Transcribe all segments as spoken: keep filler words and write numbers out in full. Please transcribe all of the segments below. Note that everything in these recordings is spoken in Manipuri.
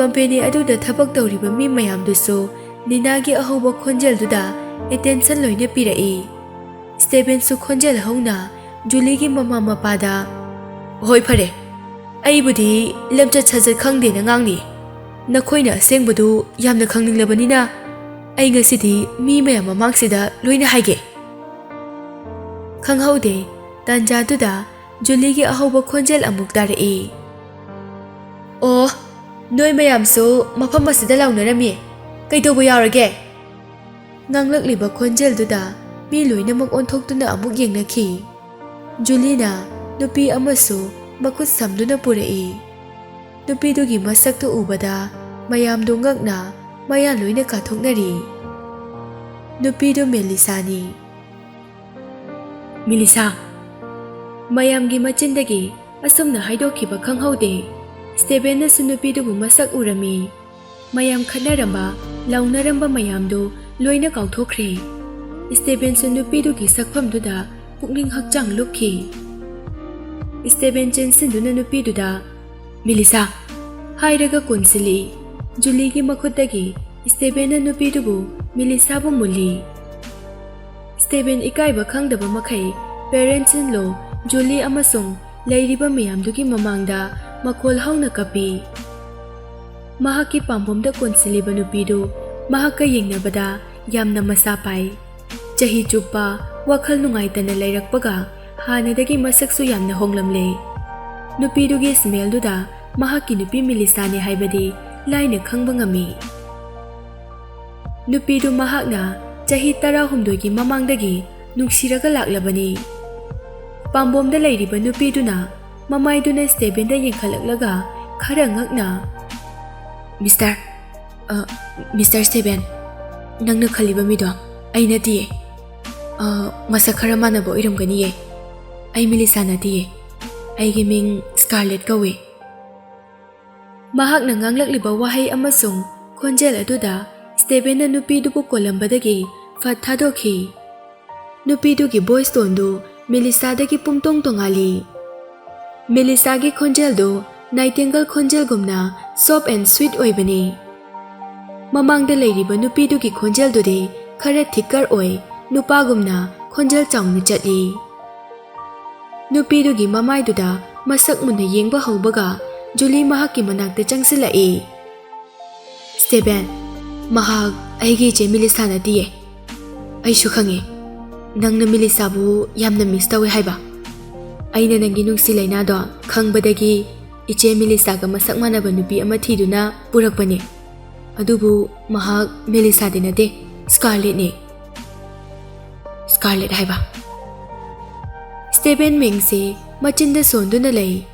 ꯀꯝꯄꯦꯅꯤ ꯑꯗꯨꯗ ꯊꯕꯛ ꯇꯧꯔꯤꯕ ꯃꯤ ꯃꯌꯥꯝꯗꯨꯁꯨ ꯅꯤꯅꯥꯒꯤ ꯑꯍꯧꯕ ꯈꯣꯟꯖꯦꯜꯗꯨꯗ ꯑꯦꯇꯦꯟꯁꯟ ꯂꯣꯏꯅ ꯄꯤꯔꯛꯏ꯫ ꯁ꯭ꯇꯦꯕꯦꯟꯁꯨ ꯈꯣꯟꯖꯦꯜ ꯍꯧꯅ ꯖꯨꯂꯤꯒꯤ ꯃꯃꯥ ꯃꯄꯥꯗ, "ꯍꯣꯏ, ꯐꯔꯦ, ꯑꯩꯕꯨꯗꯤ ꯂꯝꯆꯠ ꯁꯥꯖꯠ ꯈꯪꯗꯦꯅ ꯉꯥꯡꯅꯤ꯫ ꯅꯈꯣꯏꯅ ꯑꯁꯦꯡꯕꯗꯨ ꯌꯥꯝꯅ ꯈꯪꯅꯤꯡꯂꯕꯅꯤꯅ ꯑꯩ ꯉꯁꯤꯗꯤ ꯃꯤ ꯃꯌꯥꯝ ꯃꯃꯥꯡꯁꯤꯗ ꯂꯣꯏꯅ ꯍꯥꯏꯒꯦ"꯫ ꯈꯪꯍꯧꯗꯦ, ꯇꯥꯟꯖꯥꯗꯨꯗ ꯖꯨꯂꯤꯒꯤ ꯑꯍꯧꯕ ꯈꯣꯟꯖꯦꯜ ꯑꯃꯨꯛ ꯇꯥꯔꯛꯏ꯫ "ꯑꯣ, ꯅꯣꯏ ꯃꯌꯥꯝꯁꯨ ꯃꯐꯝ ꯑꯁꯤꯗ ꯂꯥꯎꯅꯔꯝꯃꯤ꯫ ꯀꯩꯗꯧꯕ ꯌꯥꯎꯔꯒꯦ?" ꯉꯥꯡꯂꯛꯂꯤꯕ ꯈꯣꯟꯖꯦꯜꯗꯨꯗ ꯃꯤ ꯂꯣꯏꯅꯃꯛ ꯑꯣꯟꯊꯣꯛꯇꯨꯅ ꯑꯃꯨꯛ ꯌꯦꯡꯅꯈꯤ꯫ ꯖꯨꯂꯤꯅ ꯅꯨꯄꯤ ꯑꯃꯁꯨ ꯃꯈꯨꯠ ꯁꯝꯗꯨꯅ ꯄꯨꯔꯛꯏ꯫ ꯅꯨꯄꯤꯗꯨꯒꯤ ꯃꯁꯛꯇꯨ ꯎꯕꯗ ꯃꯌꯥꯝꯗꯨ ꯉꯛꯅ ꯃꯌꯥ ꯂꯣꯏꯅ ꯀꯥꯊꯣꯛꯅꯔꯤ꯫ ꯅꯨꯄꯤꯗꯨ ꯃꯦꯂꯤꯁꯥꯅꯤ꯫ "ꯃꯦꯂꯤꯁꯥ!" ꯃꯌꯥꯝꯒꯤ ꯃꯆꯤꯟꯗꯒꯤ ꯑꯁꯨꯝꯅ ꯍꯥꯏꯗꯣꯛꯈꯤꯕ ꯈꯪꯍꯧꯗꯦ꯫ ꯁ꯭ꯇꯦꯕꯦꯟꯅꯁꯨ ꯅꯨꯄꯤꯗꯨꯕꯨ ꯃꯁꯛ ꯎꯔꯝꯃꯤ꯫ ꯃꯌꯥꯝ ꯈꯠꯅꯔꯝꯕ, ꯂꯥꯎꯅꯔꯝꯕ ꯃꯌꯥꯝꯗꯨ ꯂꯣꯏꯅ ꯀꯥꯎꯊꯣꯛꯈ꯭ꯔꯦ꯫ ꯁ꯭ꯇꯦꯕꯦꯟꯁꯨ ꯅꯨꯄꯤꯗꯨꯒꯤ ꯁꯛꯐꯝꯗꯨꯗ ꯄꯨꯛꯅꯤꯡ ꯍꯛꯆꯥꯡ ꯂꯨꯞꯈꯤ꯫ ꯁ꯭ꯇꯦꯕꯦꯟ ꯆꯦꯟꯁꯤꯟꯗꯨꯅ ꯅꯨꯄꯤꯗꯨꯗ, "ꯃꯦꯂꯤꯁꯥ!" ꯍꯥꯏꯔꯒ ꯀꯣꯟꯁꯤꯜꯂꯤ꯫ ꯖꯨꯂꯤꯒꯤ ꯃꯈꯨꯠꯇꯒꯤ ꯁ꯭ꯇꯦꯕꯦꯟꯅ ꯅꯨꯄꯤꯗꯨꯕꯨ ꯃꯦꯂꯤꯁꯥꯕꯨ ꯃꯨꯜꯂꯤ꯫ ꯁ꯭ꯇꯦꯕꯦꯟ ꯏꯀꯥꯏꯕ ꯈꯪꯗꯕ ꯃꯈꯩ parents in law, ꯖꯨꯂꯤ ꯑꯃꯁꯨꯡ ꯂꯩꯔꯤꯕ ꯃꯌꯥꯝꯗꯨꯒꯤ ꯃꯃꯥꯡꯗ ꯃꯈꯣꯜ ꯍꯧꯅ ꯀꯞꯄꯤ꯫ ꯃꯍꯥꯛꯀꯤ ꯄꯥꯝꯕꯣꯝꯗ ꯀꯣꯟꯁꯤꯜꯂꯤꯕ ꯅꯨꯄꯤꯗꯨ ꯃꯍꯥꯛꯀ ꯌꯦꯡꯅꯕꯗ ꯌꯥꯝꯅ ꯃꯁꯥ ꯄꯥꯏ꯫ ꯆꯍꯤ ꯆꯨꯞꯄ ꯋꯥꯈꯜ ꯅꯨꯡꯉꯥꯏꯇꯅ ꯂꯩꯔꯛꯄꯒ ꯍꯥꯟꯅꯗꯒꯤ ꯃꯁꯛꯁꯨ ꯌꯥꯝꯅ ꯍꯣꯡꯂꯝꯂꯦ꯫ ꯅꯨꯄꯤꯗꯨꯒꯤ ꯁ꯭ꯃꯦꯜꯗꯨꯗ ꯃꯍꯥꯛꯀꯤ ꯅꯨꯄꯤ ꯃꯦꯂꯤꯁꯥꯅꯤ ꯍꯥꯏꯕꯗꯤ ꯂꯥꯏꯅ ꯈꯪꯕ ꯉꯝꯃꯤ꯫ ꯅꯨꯄꯤꯗꯨ ꯃꯍꯥꯛꯅ ꯆꯍꯤ ꯇꯔꯥꯍꯨꯝꯗꯣꯏꯒꯤ ꯃꯃꯥꯡꯗꯒꯤ ꯅꯨꯡꯁꯤꯔꯒ ꯂꯥꯛꯂꯕꯅꯤ꯫ ꯄꯥꯝꯕꯣꯝꯗ ꯂꯩꯔꯤꯕ ꯅꯨꯄꯤꯗꯨꯅ ꯃꯃꯥꯏꯗꯨꯅ ꯁ꯭ꯇꯦꯕꯦꯟꯗ ꯌꯦꯡꯈꯠꯂꯛꯂꯒ ꯈꯔ ꯉꯛꯅ, "ꯃꯤꯁꯇꯔ, ꯑ, ꯃꯤꯁꯇꯔ ꯁ꯭ꯇꯦꯕꯦꯟ, ꯅꯪꯅ ꯈꯜꯂꯤꯕ ꯃꯤꯗꯣ ꯑꯩ ꯅꯠꯇꯤꯌꯦ꯫ ꯑ, ꯃꯁꯛ ꯈꯔ ꯃꯥꯟꯅꯕ ꯑꯣꯏꯔꯝꯒꯅꯤꯌꯦ꯫ ꯑꯩ ꯃꯦꯂꯤꯁꯥ ꯅꯠꯇꯤꯌꯦ꯫ ꯑꯩꯒꯤ ꯃꯤꯡ ꯁ꯭ꯀꯥꯔꯂꯦꯠ ꯀꯧꯏ"꯫ ꯃꯍꯥꯛꯅ ꯉꯥꯡꯂꯛꯂꯤꯕ ꯋꯥꯍꯩ ꯑꯃꯁꯨꯡ ꯈꯣꯟꯖꯦꯜ ꯑꯗꯨꯗ ꯁ꯭ꯇꯦꯕꯦꯟꯅ ꯅꯨꯄꯤꯗꯨꯕꯨ ꯀꯣꯜꯂꯝꯕꯗꯒꯤ ꯐꯠ ꯊꯥꯗꯣꯛꯈꯤ꯫ ꯅꯨꯄꯤꯗꯨꯒꯤ ꯚꯣꯏꯁ ꯇꯣꯟꯗꯨ ꯃꯦꯂꯤꯁꯥꯗꯒꯤ ꯄꯨꯝꯇꯣꯡ ꯇꯣꯉꯥꯜꯂꯤ꯫ ꯃꯦꯂꯤꯁꯥꯒꯤ ꯈꯣꯟꯖꯦꯜꯗꯨ ꯅꯥꯏꯇꯤꯡꯒꯜ ꯈꯣꯟꯖꯦꯜꯒꯨꯝꯅ Soft and sweet ꯑꯣꯏꯕꯅꯤ꯫ ꯃꯃꯥꯡꯗ ꯂꯩꯔꯤꯕ ꯅꯨꯄꯤꯗꯨꯒꯤ ꯈꯣꯟꯖꯦꯜꯗꯨꯗꯤ ꯈꯔ thicker ꯑꯣꯏ, ꯅꯨꯄꯥꯒꯨꯝꯅ ꯈꯣꯟꯖꯦꯜ ꯆꯥꯎꯅ ꯆꯠꯂꯤ꯫ ꯅꯨꯄꯤꯗꯨꯒꯤ ꯃꯃꯥꯏꯗꯨꯗ ꯃꯁꯛ ꯃꯨꯟꯅ ꯌꯦꯡꯕ ꯍꯧꯕꯒ ꯖꯨꯂꯤ ꯃꯍꯥꯛꯀꯤ ꯃꯅꯥꯛꯇ ꯆꯪꯁꯤꯜꯂꯛꯏ꯫ "ꯁ꯭ꯇꯦꯕꯦꯟ, ꯃꯍꯥꯛ ꯑꯩꯒꯤ ꯏꯆꯦ ꯃꯤꯂꯤꯁꯥ ꯅꯠꯇꯤꯌꯦ꯫ ꯑꯩꯁꯨ ꯈꯪꯉꯦ, ꯅꯪꯅ ꯃꯤꯂꯤꯁꯥꯕꯨ ꯌꯥꯝꯅ miss ꯇꯧꯋꯦ ꯍꯥꯏꯕ꯫ ꯑꯩꯅ ꯅꯪꯒꯤ ꯅꯨꯡꯁꯤ ꯂꯩꯅꯥꯗꯣ ꯈꯪꯕꯗꯒꯤ ꯏꯆꯦ ꯃꯤꯂꯤꯁꯥꯒ ꯃꯁꯛ ꯃꯥꯟꯅꯕ ꯅꯨꯄꯤ ꯑꯃ ꯊꯤꯗꯨꯅ ꯄꯨꯔꯛꯄꯅꯦ꯫ ꯑꯗꯨꯕꯨ ꯃꯍꯥꯛ ꯃꯤꯂꯤꯁꯥꯗꯤ ꯅꯠꯇꯦ, ꯁ꯭ꯀꯥꯔꯂꯦꯠꯅꯦ꯫" "ꯁ꯭ꯀꯥꯔꯂꯦꯠ ꯍꯥꯏꯕ?" ꯁ꯭ꯇꯦꯕꯦꯟ ꯃꯤꯡꯁꯦ ꯃꯆꯤꯟꯗ ꯁꯣꯟꯗꯨꯅ ꯂꯩ꯫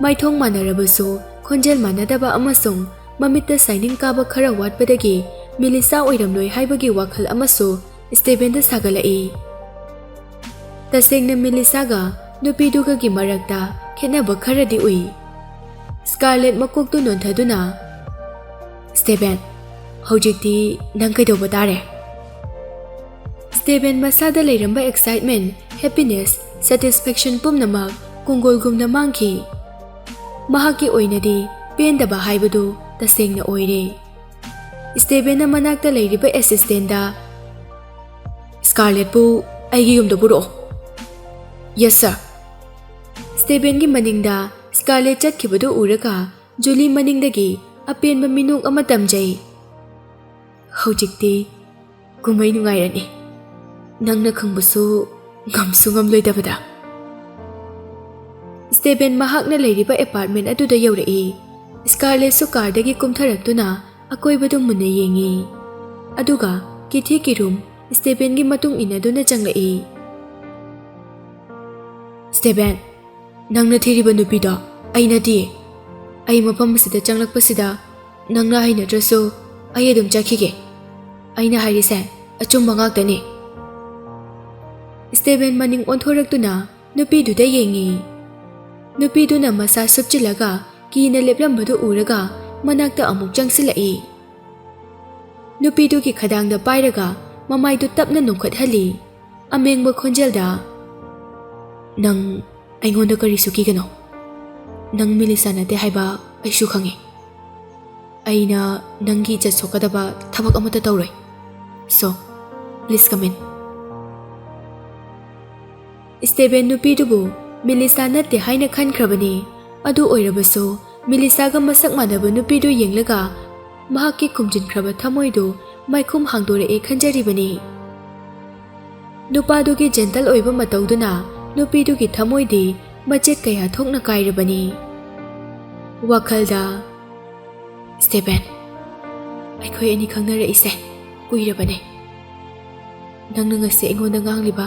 ꯃꯥꯏꯊꯣꯡ ꯃꯥꯟꯅꯔꯕꯁꯨ ꯈꯣꯟꯖꯦꯜ ꯃꯥꯟꯅꯗꯕ ꯑꯃꯁꯨꯡ ꯃꯃꯤꯠꯇ shining ꯀꯥꯕ ꯈꯔ ꯋꯥꯠꯄꯗꯒꯤ ꯃꯤꯂꯤꯁꯥ ꯑꯣꯏꯔꯝꯂꯣꯏ ꯍꯥꯏꯕꯒꯤ ꯋꯥꯈꯜ ꯑꯃꯁꯨ ꯁ꯭ꯇꯦꯕꯦꯟꯗ ꯁꯥꯒꯠꯂꯛꯏ꯫ ꯇꯁꯦꯡꯅ ꯃꯤꯂꯤꯁꯥꯒ ꯅꯨꯄꯤꯗꯨꯒꯒꯤ ꯃꯔꯛꯇ ꯈꯦꯠꯅꯕ ꯈꯔꯗꯤ ꯎꯏ꯫ ꯁ꯭ꯀꯥꯔꯂꯦꯠ ꯃꯀꯣꯛꯇꯨ ꯅꯣꯟꯊꯗꯨꯅ, "ꯁ꯭ꯇꯦꯕꯦꯟ, ꯍꯧꯖꯤꯛꯇꯤ ꯅꯪ ꯀꯩꯗꯧꯕ ꯇꯥꯔꯦ?" ꯁ꯭ꯇꯦꯕꯦꯟ ꯃꯁꯥꯗ ꯂꯩꯔꯝꯕ excitement, happiness, satisfaction ꯄꯨꯝꯅꯃꯛ ꯀꯣꯡꯒꯣꯜꯒꯨꯝꯅ ꯃꯥꯡꯈꯤ꯫ ꯃꯍꯥꯛꯀꯤ ꯑꯣꯏꯅꯗꯤ ꯄꯦꯟꯗꯕ ꯍꯥꯏꯕꯗꯨ ꯇꯁꯦꯡꯅ ꯑꯣꯏꯔꯦ꯫ ꯁ꯭ꯇꯦꯕꯦꯟꯅ ꯃꯅꯥꯛꯇ ꯂꯩꯔꯤꯕ assistantꯗ, "ꯁ꯭ꯀꯥꯔꯂꯦꯠꯄꯨ ꯑꯩꯒꯤ ꯌꯨꯝꯗ ꯄꯨꯔꯛꯑꯣ꯫" "Yes, sir." ꯁ꯭ꯇꯦꯕꯦꯟꯒꯤ ꯃꯅꯤꯡꯗ ꯁ꯭ꯀꯥꯔꯂꯦꯠ ꯆꯠꯈꯤꯕꯗꯨ ꯎꯔꯒ ꯖꯨꯂꯤ ꯃꯅꯤꯡꯗꯒꯤ ꯑꯄꯦꯟꯕ ꯃꯤꯅꯣꯛ ꯑꯃ ꯇꯝꯖꯩ꯫ "ꯍꯧꯖꯤꯛꯇꯤ ꯀꯨꯝꯍꯩ ꯅꯨꯡꯉꯥꯏꯔꯅꯤ, ꯅꯪꯅ ꯈꯪꯕꯁꯨ ꯉꯝꯁꯨ ꯉꯝꯂꯣꯏꯗꯕꯗ꯫" ꯁ꯭ꯇꯦꯕꯦꯟ ꯃꯍꯥꯛꯅ ꯂꯩꯔꯤꯕ apartment ꯑꯗꯨꯗ ꯌꯧꯔꯛꯏ꯫ ꯁ꯭ꯀꯥꯔꯂꯦꯠꯁꯨ ꯀꯥꯔꯗꯒꯤ ꯀꯨꯝꯊꯔꯛꯇꯨꯅ ꯑꯀꯣꯏꯕꯗꯨ ꯃꯨꯟꯅ ꯌꯦꯡꯉꯤ꯫ ꯑꯗꯨꯒ ꯀꯤꯊꯤ ꯀꯤꯔꯨꯝ ꯁ꯭ꯇꯦꯕꯦꯟꯒꯤ ꯃꯇꯨꯡ ꯏꯟꯅꯗꯨꯅ ꯆꯪꯂꯛꯏ꯫ "ꯁ꯭ꯇꯦꯕꯦꯟ, ꯅꯪꯅ ꯊꯤꯔꯤꯕ ꯅꯨꯄꯤꯗꯣ ꯑꯩ ꯅꯠꯇꯤꯌꯦ꯫ ꯑꯩ ꯃꯐꯝ ꯑꯁꯤꯗ ꯆꯪꯂꯛꯄꯁꯤꯗ ꯅꯪꯅ ꯍꯩꯅꯗ꯭ꯔꯁꯨ ꯑꯩ ꯑꯗꯨꯝ ꯆꯠꯈꯤꯒꯦ꯫ ꯑꯩꯅ ꯍꯥꯏꯔꯤꯁꯦ ꯑꯆꯨꯝꯕ ꯉꯥꯛꯇꯅꯤ꯫" ꯁ꯭ꯇꯦꯕꯦꯟ ꯃꯅꯤꯡ ꯑꯣꯟꯊꯣꯔꯛꯇꯨꯅ ꯅꯨꯄꯤꯗꯨꯗ ꯌꯦꯡꯉꯤ꯫ ꯅꯨꯄꯤꯗꯨꯅ ꯃꯁꯥ ꯁꯨꯞꯆꯤꯜꯂꯒ ꯀꯤꯅ ꯂꯦꯞꯂꯝꯕꯗꯨ ꯎꯔꯒ ꯃꯅꯥꯛꯇ ꯑꯃꯨꯛ ꯆꯪꯁꯤꯜꯂꯛꯏ꯫ ꯅꯨꯄꯤꯗꯨꯒꯤ ꯈꯗꯥꯡꯗ ꯄꯥꯏꯔꯒ ꯃꯃꯥꯏꯗꯨ ꯇꯞꯅ ꯅꯣꯛꯈꯠꯍꯜꯂꯤ꯫ ꯑꯃꯦꯡꯕ ꯈꯣꯟꯖꯦꯜꯗ, "ꯅꯪ ꯑꯩꯉꯣꯟꯗ ꯀꯔꯤꯁꯨ ꯀꯤꯒꯅꯣ꯫ ꯅꯪ ꯃꯤꯂꯤꯁꯥ ꯅꯠꯇꯦ ꯍꯥꯏꯕ ꯑꯩꯁꯨ ꯈꯪꯉꯤ꯫ ꯑꯩꯅ ꯅꯪꯒꯤ ꯏꯖꯠ ꯁꯣꯛꯀꯗꯕ ꯊꯕꯛ ꯑꯃꯠꯇ ꯇꯧꯔꯣꯏ꯫ So, please come in. ꯁ꯭ꯇꯦꯕꯦꯟ ꯅꯨꯄꯤꯗꯨꯕꯨ ꯃꯤꯂꯤꯁꯥ ꯅꯠꯇꯦ ꯍꯥꯏꯅ ꯈꯟꯈ꯭ꯔꯕꯅꯤ꯫ ꯑꯗꯨ ꯑꯣꯏꯔꯕꯁꯨ ꯃꯤꯂꯤꯁꯥꯒ ꯃꯁꯛ ꯃꯥꯟꯅꯕ ꯅꯨꯄꯤꯗꯨ ꯌꯦꯡꯂꯒ ꯃꯍꯥꯛꯀꯤ ꯈꯨꯝꯖꯤꯟꯈ꯭ꯔꯕ ꯊꯃꯣꯏꯗꯨ ꯃꯥꯏꯈꯨꯝ ꯍꯥꯡꯗꯣꯔꯛꯑꯦ ꯈꯟꯖꯔꯤꯕꯅꯤ꯫ ꯅꯨꯄꯥꯗꯨꯒꯤ ꯖꯦꯟꯇꯜ ꯑꯣꯏꯕ ꯃꯇꯧꯗꯨꯅ ꯅꯨꯄꯤꯗꯨꯒꯤ ꯊꯃꯣꯏꯗꯤ ꯃꯆꯦꯠ ꯀꯌꯥ ꯊꯣꯛꯅ ꯀꯥꯏꯔꯕꯅꯤ꯫ ꯋꯥꯈꯜꯗ, "ꯁ꯭ꯇꯦꯕꯦꯟ, ꯑꯩꯈꯣꯏ ꯑꯅꯤ ꯈꯪꯅꯔꯛꯏꯁꯦ ꯀꯨꯏꯔꯕꯅꯦ꯫ ꯅꯪꯅ ꯉꯁꯤ ꯑꯩꯉꯣꯟꯗ ꯉꯥꯡꯂꯤꯕ,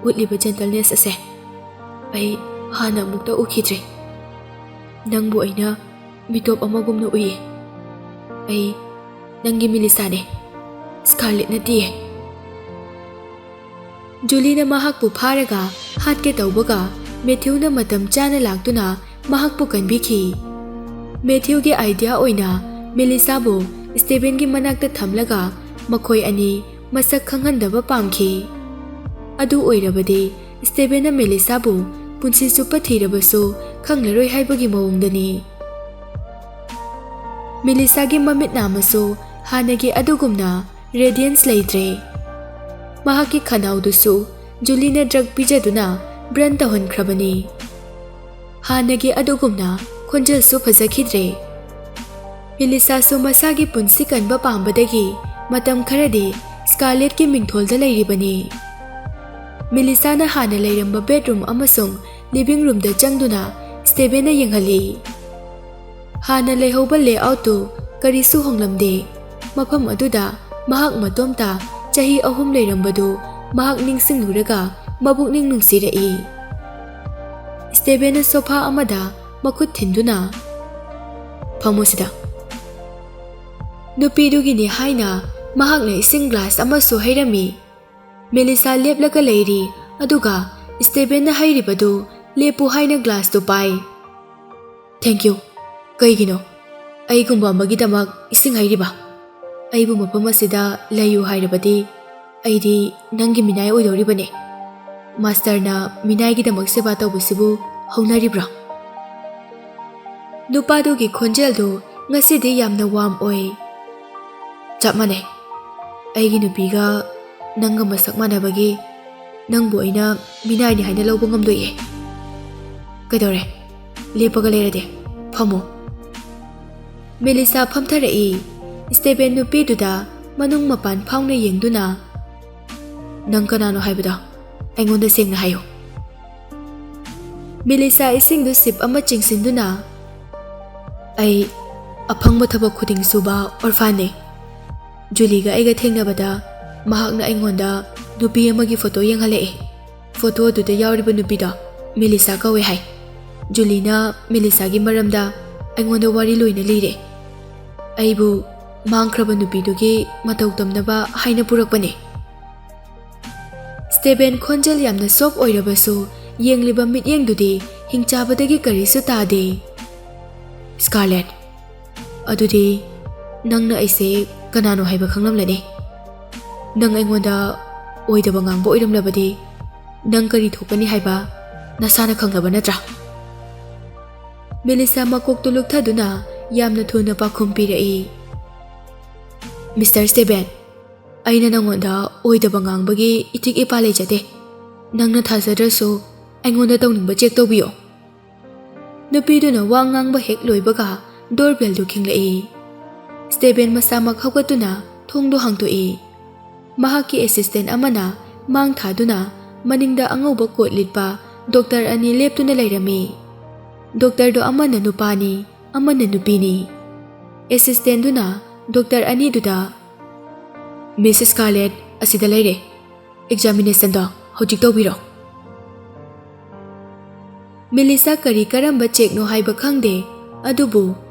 ꯎꯠꯂꯤꯕ gentleness ꯑꯁꯦ ꯑꯩ ꯍꯥꯟꯅ ꯑꯃꯨꯛꯇ ꯎꯈꯤꯗ꯭ꯔꯤ꯫ ꯅꯪꯕꯨ ꯑꯩꯅ ꯃꯤꯇꯣꯞ ꯑꯃꯒꯨꯝꯅ ꯎꯏꯌꯦ꯫ ꯑꯩ ꯅꯪꯒꯤ ꯃꯤꯂꯤꯁꯥꯅꯦ, ꯁ꯭ꯀꯥꯔꯂꯦꯠ ꯅꯠꯇꯤꯌꯦ꯫" ꯖꯨꯂꯤꯅ ꯃꯍꯥꯛꯄꯨ ꯐꯥꯔꯒ ꯍꯥꯠꯀꯦ ꯇꯧꯕꯒ ꯃꯦꯊ꯭ꯌꯨꯅ ꯃꯇꯝ ꯆꯥꯅ ꯂꯥꯛꯇꯨꯅ ꯃꯍꯥꯛꯄꯨ ꯀꯟꯕꯤꯈꯤ꯫ ꯃꯦꯊ꯭ꯌꯨꯒꯤ ꯑꯥꯏꯗꯤꯌꯥ ꯑꯣꯏꯅ ꯃꯦꯂꯤꯁꯥꯕꯨ ꯁ꯭ꯇꯦꯕꯦꯟꯒꯤ ꯃꯅꯥꯛꯇ ꯊꯝꯂꯒ ꯃꯈꯣꯏ ꯑꯅꯤ ꯃꯁꯛ ꯈꯪꯍꯟꯗꯕ ꯄꯥꯝꯈꯤ꯫ ꯑꯗꯨ ꯑꯣꯏꯔꯕꯗꯤ ꯁ꯭ꯇꯦꯕꯦꯟꯅ ꯃꯦꯂꯤꯁꯥꯕꯨ ꯄꯨꯟꯁꯤ ꯆꯨꯞꯄ ꯊꯤꯔꯕꯁꯨ ꯈꯪꯂꯔꯣꯏ ꯍꯥꯏꯕꯒꯤ ꯃꯑꯣꯡꯗꯅꯤ꯫ ꯃꯦꯂꯤꯁꯥꯒꯤ ꯃꯃꯤꯠ ꯅꯥꯃꯁꯨ ꯍꯥꯟꯅꯒꯤ ꯑꯗꯨꯒꯨꯝꯅ ꯔꯦꯗꯤꯌꯟꯁ ꯂꯩꯇ꯭ꯔꯦ꯫ ꯃꯍꯥꯛꯀꯤ ꯈꯅꯥꯎꯗꯨꯁꯨ ꯖꯨꯂꯤꯅ ꯗ꯭ꯔꯒ ꯄꯤꯖꯗꯨꯅ ꯕ꯭ꯔꯟ ꯇꯧꯍꯟꯈ꯭ꯔꯕꯅꯤ꯫ ꯍꯥꯟꯅꯒꯤ ꯑꯗꯨꯒꯨꯝꯅ ꯈꯣꯟꯖꯦꯜꯁꯨ ꯐꯖꯈꯤꯗ꯭ꯔꯦ꯫ ꯃꯦꯂꯤꯁꯥꯁꯨ ꯃꯁꯥꯒꯤ ꯄꯨꯟꯁꯤ ꯀꯟꯕ ꯄꯥꯝꯕꯗꯒꯤ ꯃꯇꯝ ꯈꯔꯗꯤ ꯁ꯭ꯀꯥꯔꯂꯦꯠꯀꯤ ꯃꯤꯡꯊꯣꯜꯗ ꯂꯩꯔꯤꯕꯅꯤ꯫ ꯃꯦꯂꯤꯁꯥꯅ ꯍꯥꯟꯅ ꯂꯩꯔꯝꯕ ꯕꯦꯗꯔꯨꯝ ꯑꯃꯁꯨꯡ ꯂꯤꯚꯤꯡ ꯔꯨꯝꯗ ꯆꯪꯗꯨꯅ ꯁ꯭ꯇꯦꯕꯦꯟꯅ ꯌꯦꯡꯍꯜꯂꯤ꯫ ꯍꯥꯟꯅ ꯂꯩꯍꯧꯕ ꯂꯦꯑꯥꯎꯠꯇꯨ ꯀꯔꯤꯁꯨ ꯍꯣꯡꯂꯝꯗꯦ꯫ ꯃꯐꯝ ꯑꯗꯨꯗ ꯃꯍꯥꯛ ꯃꯇꯣꯝꯇ ꯆꯍꯤ ꯑꯍꯨꯝ ꯂꯩꯔꯝꯕꯗꯨ ꯃꯍꯥꯛ ꯅꯤꯡꯁꯤꯡꯂꯨꯔꯒ ꯃꯕꯨꯛꯅꯤꯡ ꯅꯨꯡꯁꯤꯔꯛꯏ꯫ ꯁ꯭ꯇꯦꯕꯦꯟꯅ ꯁꯣꯐꯥ ꯑꯃꯗ ꯃꯈꯨꯠ ꯊꯤꯟꯗꯨꯅ, "ꯐꯝꯃꯣ ꯁꯤꯗ꯫" ꯅꯨꯄꯤꯗꯨꯒꯤꯅꯤ ꯍꯥꯏꯅ ꯃꯍꯥꯛꯅ ꯏꯁꯤꯡ ꯒ꯭ꯂꯥꯁ ꯑꯃꯁꯨ ꯍꯩꯔꯝꯃꯤ꯫ ꯃꯦꯂꯤꯁꯥ ꯂꯦꯞꯂꯒ ꯂꯩꯔꯤ, ꯑꯗꯨꯒ ꯁ꯭ꯇꯦꯕꯦꯟꯅ ꯍꯩꯔꯤꯕꯗꯨ ꯂꯦꯞꯄꯨ ꯍꯥꯏꯅ ꯒ꯭ꯂꯥꯁꯇꯨ ꯄꯥꯏ꯫ "Thank you꯫ ꯀꯩꯒꯤꯅꯣ ꯑꯩꯒꯨꯝꯕ ꯑꯃꯒꯤꯗꯃꯛ ꯏꯁꯤꯡ ꯍꯩꯔꯤꯕ? ꯑꯩꯕꯨ ꯃꯐꯝ ꯑꯁꯤꯗ ꯂꯩꯌꯨ ꯍꯥꯏꯔꯕꯗꯤ ꯑꯩꯗꯤ ꯅꯪꯒꯤ ꯃꯤꯅꯥꯏ ꯑꯣꯏꯗꯧꯔꯤꯕꯅꯦ꯫ ꯃꯥꯁꯇꯔꯅ ꯃꯤꯅꯥꯏꯒꯤꯗꯃꯛ ꯁꯦꯕꯥ ꯇꯧꯕꯁꯤꯕꯨ ꯍꯧꯅꯔꯤꯕ꯭ꯔꯥ?" ꯅꯨꯄꯥꯗꯨꯒꯤ ꯈꯣꯟꯖꯦꯜꯗꯨ ꯉꯁꯤꯗꯤ ꯌꯥꯝꯅ ꯋꯥꯔꯝ ꯑꯣꯏ꯫ ꯆꯞ ꯃꯥꯟꯅꯩ꯫ ꯑꯩꯒꯤ ꯅꯨꯄꯤꯒ ꯅꯪꯒ ꯃꯁꯛ ꯃꯥꯟꯅꯕꯒꯤ ꯅꯪꯕꯨ ꯑꯩꯅ ꯃꯤꯅꯥꯏꯅꯤ ꯍꯥꯏꯅ ꯂꯧꯕ ꯉꯝꯗꯣꯏꯌꯦ꯫ ꯀꯩꯗꯧꯔꯦ? ꯂꯦꯞꯄꯒ ꯂꯩꯔꯗꯤ꯫ ꯐꯝꯃꯣ꯫ ꯃꯦꯂꯤꯁꯥ ꯐꯝꯊꯔꯛꯏ꯫ ꯁ꯭ꯇꯦꯕꯦꯟ ꯅꯨꯄꯤꯗꯨꯗ ꯃꯅꯨꯡ ꯃꯄꯥꯟ ꯐꯥꯎꯅ ꯌꯦꯡꯗꯨꯅ, "ꯅꯪ ꯀꯅꯥꯅꯣ ꯍꯥꯏꯕꯗꯣ ꯑꯩꯉꯣꯟꯗ ꯁꯦꯡꯅ ꯍꯥꯏꯌꯨ꯫" ꯃꯦꯂꯤꯁꯥ ꯏꯁꯤꯡꯗꯨ ꯁꯤꯞ ꯑꯃ ꯆꯤꯡꯁꯤꯟꯗꯨꯅ, "ꯑꯩ ꯑꯐꯪꯕ ꯊꯕꯛ ꯈꯨꯗꯤꯡ ꯁꯨꯕ ꯑꯣꯔꯐꯥꯟꯅꯦ꯫ ꯖꯨꯂꯤꯒ ꯑꯩꯒ ꯊꯦꯡꯅꯕꯗ ꯃꯍꯥꯛꯅ ꯑꯩꯉꯣꯟꯗ ꯅꯨꯄꯤ ꯑꯃꯒꯤ ꯐꯣꯇꯣ ꯌꯦꯡꯍꯜꯂꯛꯑꯦ꯫ ꯐꯣꯇꯣ ꯑꯗꯨꯗ ꯌꯥꯎꯔꯤꯕ ꯅꯨꯄꯤꯗꯣ ꯃꯦꯂꯤꯁꯥ ꯀꯧꯋꯦ ꯍꯥꯏ꯫ ꯖꯨꯂꯤꯅ ꯃꯦꯂꯤꯁꯥꯒꯤ ꯃꯔꯝꯗ ꯑꯩꯉꯣꯟꯗ ꯋꯥꯔꯤ ꯂꯣꯏꯅ ꯂꯤꯔꯦ꯫ ꯑꯩꯕꯨ ꯃꯥꯡꯈ꯭ꯔꯕ ꯅꯨꯄꯤꯗꯨꯒꯤ ꯃꯇꯧ ꯇꯝꯅꯕ ꯍꯥꯏꯅ ꯄꯨꯔꯛꯄꯅꯦ꯫" ꯁ꯭ꯇꯦꯕꯦꯟ ꯈꯣꯟꯖꯦꯜ ꯌꯥꯝꯅ ꯁꯣꯐ ꯑꯣꯏꯔꯕꯁꯨ ꯌꯦꯡꯂꯤꯕ ꯃꯤꯠꯌꯦꯡꯗꯨꯗꯤ ꯍꯤꯡꯆꯥꯕꯗꯒꯤ ꯀꯔꯤꯁꯨ ꯇꯥꯗꯦ꯫ "ꯁ꯭ꯀꯥꯔꯂꯦꯠ, ꯑꯗꯨꯗꯤ ꯅꯪꯅ ꯑꯩꯁꯦ ꯀꯅꯥꯅꯣ ꯍꯥꯏꯕ ꯈꯪꯂꯝꯂꯅꯤ꯫ ꯅꯪ ꯑꯩꯉꯣꯟꯗ ꯑꯣꯏꯗꯕ ꯉꯥꯡꯕ ꯑꯣꯏꯔꯝꯂꯕꯗꯤ ꯅꯪ ꯀꯔꯤ ꯊꯣꯛꯀꯅꯤ ꯍꯥꯏꯕ ꯅꯁꯥꯅ ꯈꯪꯂꯕ ꯅꯠꯇ꯭ꯔꯥ?" ꯃꯦꯂꯤꯁꯥ ꯃꯀꯣꯛꯇꯨ ꯂꯨꯛꯊꯗꯨꯅ ꯌꯥꯝꯅ ꯊꯨꯅ ꯄꯥꯎꯈꯨꯝ ꯄꯤꯔꯛꯏ꯫ "ꯃꯤꯁꯇꯔ ꯁ꯭ꯇꯦꯕꯦꯟ, ꯑꯩꯅ ꯅꯉꯣꯟꯗ ꯑꯣꯏꯗꯕ ꯉꯥꯡꯕꯒꯤ ꯏꯊꯤꯛ ꯏꯄꯥ ꯂꯩꯖꯗꯦ꯫ ꯅꯪꯅ ꯊꯥꯖꯗ꯭ꯔꯁꯨ ꯑꯩꯉꯣꯟꯗ ꯇꯧꯅꯤꯡꯕ ꯆꯦꯛ ꯇꯧꯕꯤꯌꯣ꯫" ꯅꯨꯄꯤꯗꯨꯅ ꯋꯥ ꯉꯥꯡꯕ ꯍꯦꯛ ꯂꯣꯏꯕꯒ ꯗꯣꯔꯕꯦꯜꯗꯨ ꯈꯤꯡꯂꯛꯏ꯫ ꯁ꯭ꯇꯦꯕꯦꯟ ꯃꯁꯥꯃꯛ ꯍꯧꯒꯠꯇꯨꯅ ꯊꯣꯡꯗꯨ ꯍꯥꯡꯗꯣꯛꯏ꯫ ꯃꯍꯥꯛꯀꯤ ꯑꯦꯁꯤꯁꯇꯦꯟ ꯑꯃꯅ ꯃꯥꯡ ꯊꯥꯗꯨꯅ ꯃꯅꯤꯡꯗ ꯑꯉꯧꯕ ꯀꯣꯠ ꯂꯤꯠꯄ ꯗꯣꯛꯇꯔ ꯑꯅꯤ ꯂꯦꯞꯇꯨꯅ ꯂꯩꯔꯝꯃꯤ꯫ ꯗꯣꯛꯇꯔꯗꯨ ꯑꯃꯅ ꯅꯨꯄꯥꯅꯤ, ꯑꯃꯅ ꯅꯨꯄꯤꯅꯤ꯫ ꯑꯦꯁꯤꯁꯇꯦꯟꯗꯨꯅ ꯗꯣꯛꯇꯔ ꯑꯅꯤꯗꯨꯗ, "ꯃꯤꯁ ꯁ꯭ꯀꯥꯔꯂꯦꯠ ꯑꯁꯤꯗ ꯂꯩꯔꯦ꯫ ꯑꯦꯛꯖꯥꯃꯤꯅꯦꯁꯟꯗꯣ ꯍꯧꯖꯤꯛ ꯇꯧꯕꯤꯔꯣ꯫" ꯃꯦꯂꯤꯁꯥ ꯀꯔꯤ ꯀꯔꯝꯕ ꯆꯦꯛꯅꯣ ꯍꯥꯏꯕ ꯈꯪꯗꯦ, ꯑꯗꯨꯕꯨ